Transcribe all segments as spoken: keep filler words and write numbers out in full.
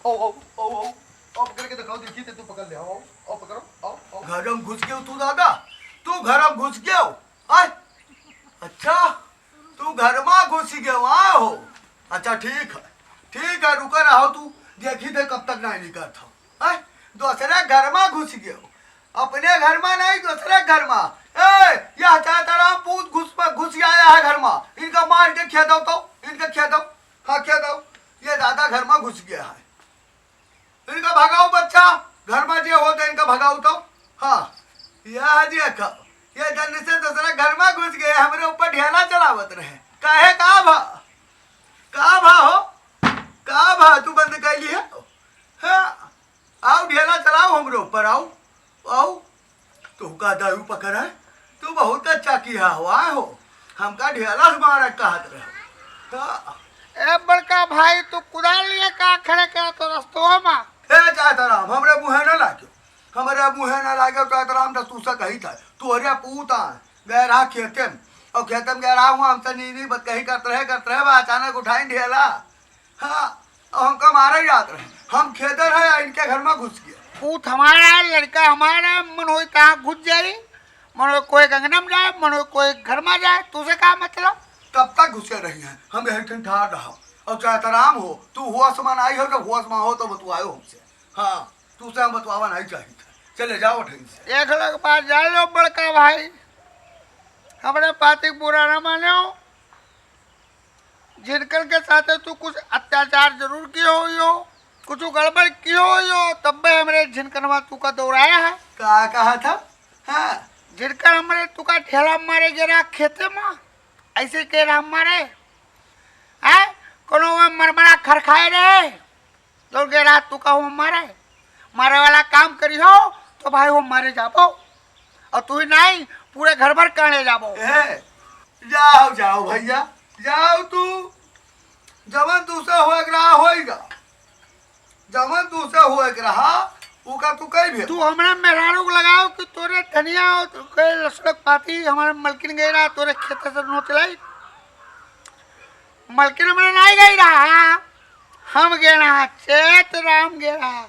आओ, आओ, आओ, आओ। आओ, पकड़ के दिखाओ, देखी थे, तू पकड़ ले, आओ, आओ, आओ, पकड़ो, आओ, आओ। घर में घुस गयो तू दादा, तू घर में घुस गयो, आय? अच्छा, तू घर में घुस गयो, आय हो? अच्छा, ठीक है, ठीक है, रुका रहो तू, देखी थे कब तक नहीं निकलत हो, आय? दूसरे घर में घुस गयो, अपने घर में नहीं, दूसरे घर में। ए, यह चाहता रहा पूत घुस पर घुस आया है घर में, इनका मार के खेदो तो, इनका खेदो, हाँ, खेदो, ये दादा घर में घुस गया है। इनका भगाओ बच्चा, घर में जे होते इनका भगाओ तो। हाँ, यह देखो, ये जन से दूसरा घर में घुस गए, हमरे ऊपर ढेला चलावत रहे। काहे, का भा? का भा हो? का भा तू बंद कर ली है? हाँ, आओ ढेला चलाओ हमरे ऊपर, आओ, आओ। तू का दारू पकड़ है? तू बहुत अच्छा किया हुआ हो, हमका ढेला से मारा कहत रहे। हाँ। ए बड़का भाई, तू कुदाल लिए का खड़े करत हो रस्तवा में? ए चाहता राम, हमरे मुँहे न लाग्यो, हमरे मुँहे न लाग्यो चाहता राम, तो तू से कही था, तू अरे पूत आ, गए रहा खेते में, और खेते में गए रहा हुआ, हमसे नी नी बतकही करत रहे, करत रहे, बा अचानक उठाई ढेला। हाँ, और हमका मारे जात रहे, हम खेते रहे, इनके घर में घुस गया। पूत हमारा है, लड़का हमारा है, मन होई तहाँ घुस जाई, मन होई कोई अंगना में जाए, मन होई कोई घर में जाए, तुझे का मतलब? कब तक घुसे रही हैं? हम यही ठिन ठाड़ रहा। और चाहे तो राम हो, तू होश में आई हो, जब होश में हो तो बतुआयो हमसे। हाँ, तू से हम बतुआवा नहीं चाहिए था। चले जाओ ठिन से। एक लाख बात जान लो बड़का भाई, हमरे पाती बुरा ना मानो। जिनकन के साथे तू कुछ अत्याचार जरूर कियो होइयो, कुछ गड़बड़ कियो होइयो, तब्बे हमरे झिनकनवा तू का दौड़ाया है। का कहा था? हाँ। जिनकन हमरे तू का ढेला मारे गे रहा खेते में, ऐसे के रहा मारे, हैं? कोनो वो मरमरा खरखाए रहे, दौड़ के रात तू कहूँ मारे, मारे वाला काम करी हो तो भाई हो मारे जाबो, और तू ही नहीं पूरे घर भर काने जाबो। ए, जाओ जाओ भैया, जाओ तू, जवन तू से होए के रहा होइगा, जवन तू से होए के रहा, ओका तू कही भी। तू हमरा मेहरारू को लगाओ कि तोरे धनिया और तोरे लसुन पाती हमारे मलकिन गए रहा, तोरे खेत से नोच लाई। मलकिन हमरे नहीं गई रहा, हम गए रहा, चेत राम गए रहा,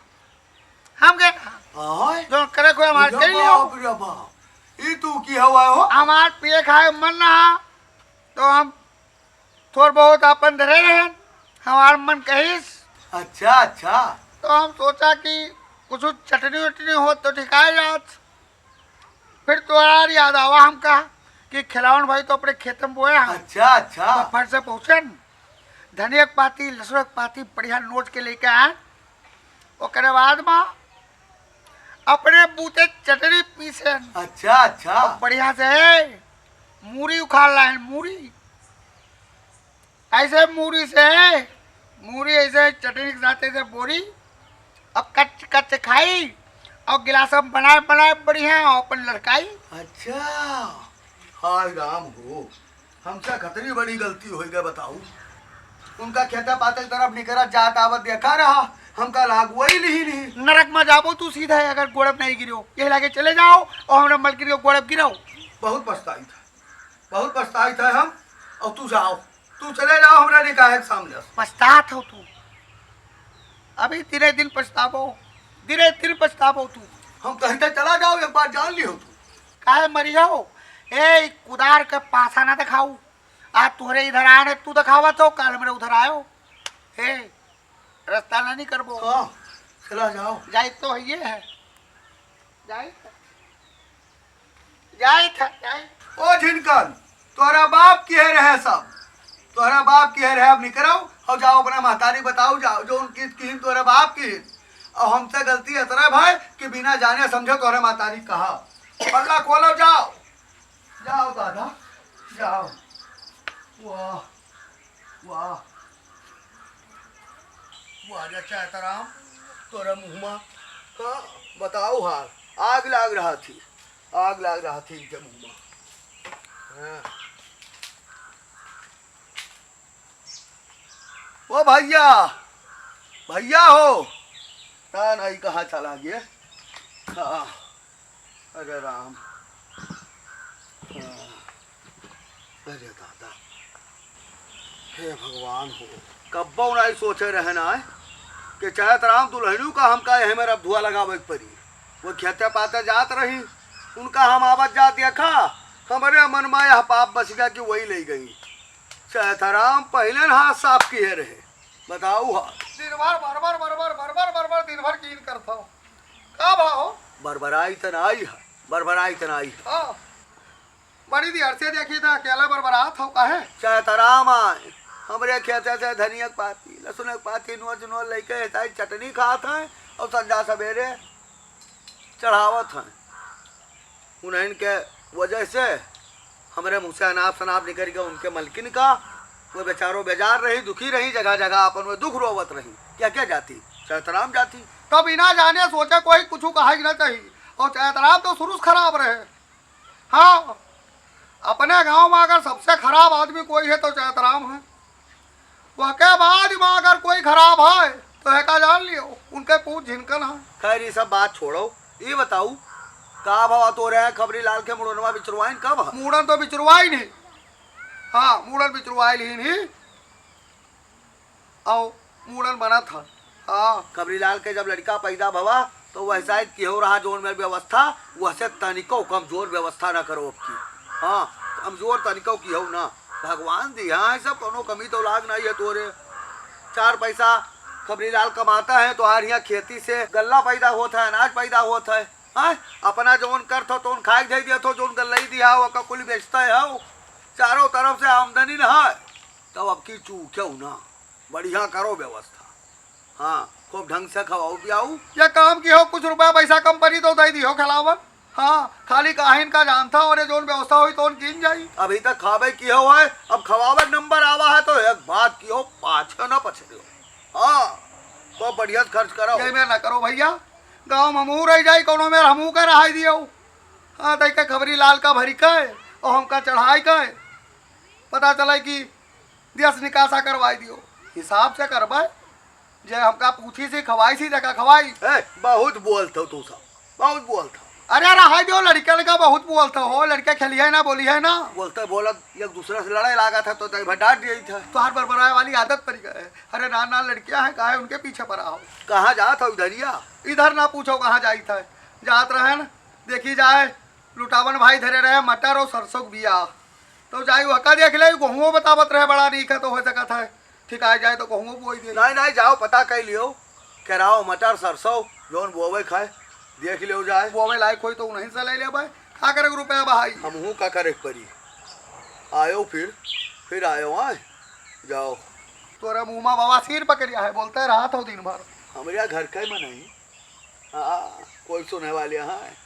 हम गए रहा। आय? जौन करे कोई हमार अरे कही लियो। बाप रे बाप, ई तू की हवा हो? हमार पिए खाए मन रहा, तो हम थोड़ बहुत आपन धरे रहन, हमार मन कहिस। अच्छा, अच्छा। तो हम सोचा कि कुछ चटनी उटनी हो तो ठिकाए जात। फिर तोहार याद आवा हमका कि खिलावन भाई तो अपने खेत में बोए हैं। अच्छा, अच्छा। तो फट से पहुँचन, धनिया के पाती, लहसुन के पाती बढ़िया नोच के लेके आए। ओकरे बाद में अपने बूते चटनी पीसन। अच्छा, अच्छा। और बढ़िया से मूरी उखाड़ लाइन, मूरी। ऐसे मूरी से, मूरी ऐसे चटनी के साथ ऐसे बोरी, अब कच कच खाई और गिलास में बनाए बनाए बढ़िया और अपन लड़काई। अच्छा, हाय राम हो, हमसे खतरी बड़ी गलती हो गई, बताऊ। उनका खेता पाते की तरफ निकरा जात आवत देखा रहा, हमका लाग वही नहीं नहीं। नरक में जाबो तू सीधा, अगर गोड़ब नहीं गिरो, यही लागे चले जाओ और हमरा मलकिन के गोड़ब गिराओ। बहुत पछताई था, बहुत पछताई था हम, और तू जाओ, तू चले जाओ हमरा निकाह के सामने से। पछतात हो तू, अभी दिने दिन पछताबो, दिने दिन पछताबो तू। हम कहीं तो चला जाओ, एक बार जान लियो तू। काहे मरियो? ए, कुदार के पासा ना दिखाऊ। आज तोहरे इधर आने तू दिखावत हो, काल हमरे उधर आयो। ए, रास्ता ना नहीं करबो। हाँ, चला जाओ। जाई तो है ये है। जाई। जाइत है, जाइत। ओ झिनकन, तोहरा बाप किहे रहे सब? तोहरा बाप किहे रहे, अब निकरो और जाओ अपना महतारी बताओ, जाओ जो उनकी किहिन तोहरा बाप किहिन। और हमसे गलती इतना भाई कि बिना जाने समझे तोहरा महतारी कहा। पल्ला खोलो, जाओ, जाओ दादा, जाओ। वाह, वाह, वाह रे चैतराम, तोरे मुँह मा का बताओ हाल, आग लाग रहा थी। आग लाग रहा थी इनके मुँह मा। हाँ। ओ भैया, भैया हो, ना नहीं कहाँ चला गए? हाँ, अरे राम, हाँ, अरे दादा, हे भगवान हो, कब्बो नहीं सोचे रहे ना है। कि चैतराम दुलहनियो का हमका यही में रबधुआ लगावे के परी। वो खेते पाते जात रही, उनका हम आवत जात देखा, हमरे मन मा यह पाप बस गया कि वही लइ गई। चैतराम पहिले न हाथ साफ किहे रहे, बताऊ हाल। दिन भर बरबर, बरबर, बरबर, बरबर, दिन भर कीन करत हो। का भा हो? बरबराई त नाई है, बरबराई त नाई है। हाँ। बड़ी देर से देखी था, अकेला बरबरात हो काहे? चैतराम आए, हमरे खेते से धनिया के पाती, लहसुन के पाती, नोच नोच लइके ऐसा ही चटनी खात हैं और संझा सवेरे चढ़ावत हैं। उन्हन के वजह से हमरे मुँह से अनाप शनाप निकल गया उनके मलकिन का। वो बेचारो बेजार रही, दुखी रही, जगह जगह अपन वो दुख रोवत रही। क्या क्या जाती? चैतराम जाती। तब बिना जाने सोचे कोई कुछ कहा ही ना चाहिए। और चैतराम तो शुरू से खराब रहे। हाँ, अपने गांव में अगर सबसे खराब आदमी कोई है तो चैतराम है। वहके बाद में अगर कोई खराब है तो है का जान लियो, उनके पूत झिनकन है। खैर, ये सब बात छोड़ो, ये बताऊ, का भवा तोरे खबरी लाल के मुड़नवा बिचरवाइन कब है? मुड़न तो बिचरवाइन ही। हाँ, मुड़न बिचरवाइल ही नहीं। आओ, मुड़न बनत है। हाँ। खबरी लाल के जब लड़का पैदा भवा तो वह शायद किहो रहा जोन में व्यवस्था, वह से तनिको कमजोर व्यवस्था ना करो अब की। हाँ, कमजोर तनिको किहो ना। भगवान दिहा है सब, कोनो कमी तो लाग नहीं है तोरे। चार पैसा खबरी लाल कमाता है, तोहार यहाँ खेती से गल्ला पैदा होत है, अनाज पैदा होत है। हाँ, अपना जोन करत हो तोन खाए के दे दिया थो, जोन गल्लई दिहा हो, ओका कुल बेचता है हो। चारों तरफ से आमदनी ना है, तब अब की चूक्यो ना। बढ़िया करो व्यवस्था। हाँ, खूब ढंग से खवाऊ पियाऊ। ये काम किहो, कुछ रुपया पैसा कम परी तो दे दिहो खिलावन। हाँ, खाली काहिन का जानता हो रे, जोन व्यवस्था होई तोन कीन जाई। अभी तक खावे किहो है, अब खवावे नंबर आवा है तो एक बात किहो, पाछे ना पछड़ियो। हाँ, खूब बढ़िया से खर्च करो। ये मेर ना करो भैया, गाँव में हमहू रह जाई, कोनो मेर हमहू का रहाई दियो। हाँ, तई के खबरी लाल का भरी के और हमका चढ़ाई के, पता चले कि दियस निकासा करवाई दियो। हिसाब से करबे, जे हमका पूछी सी खवाई सी देखा खवाई। ए, बहुत बोलत हो तू सब, बहुत बोलत हो। अरे रहा दियो, लड़के लड़का बहुत बोलत हो, लड़के खेलिए ना बोली है ना। बोलते बोलत एक दूसरे से लड़ाई लागत है तो तई भर डांट दिए थे। तोहार बरबराए वाली आदत पड़ गए। अरे ना ना लड़कियां हैं, काहे उनके पीछे पड़ा हो? कहाँ जात हो इधरिया? इधर ना पूछो कहाँ जाई थे, जात रहन देखी जाए लुटावन भाई धरे रहे मटर और सरसों के बिया, तो जाई वहका देख ले, गोहुओ बतावत रहे बड़ा नीक है, तो हो सकत है ठिकाए जाए तो गोहुओ बोई दे। नहीं, नहीं, जाओ पता कर लियो, केराव, मटर, सरसों, जौन बोवे खाए, देख लियो जाए। बोवे लायक होई तो उन्हीं से ले लेबे, का करे के रुपया बहाई। हमहू का करे के परी, आयो फिर, फिर आयो आए, जाओ। तोरा मुँह मा बवासीर पकड़िया है, बोलते रहत हो दिन भर। हमरे घर के में नहीं, हाँ, कोई सुने वाले हैं?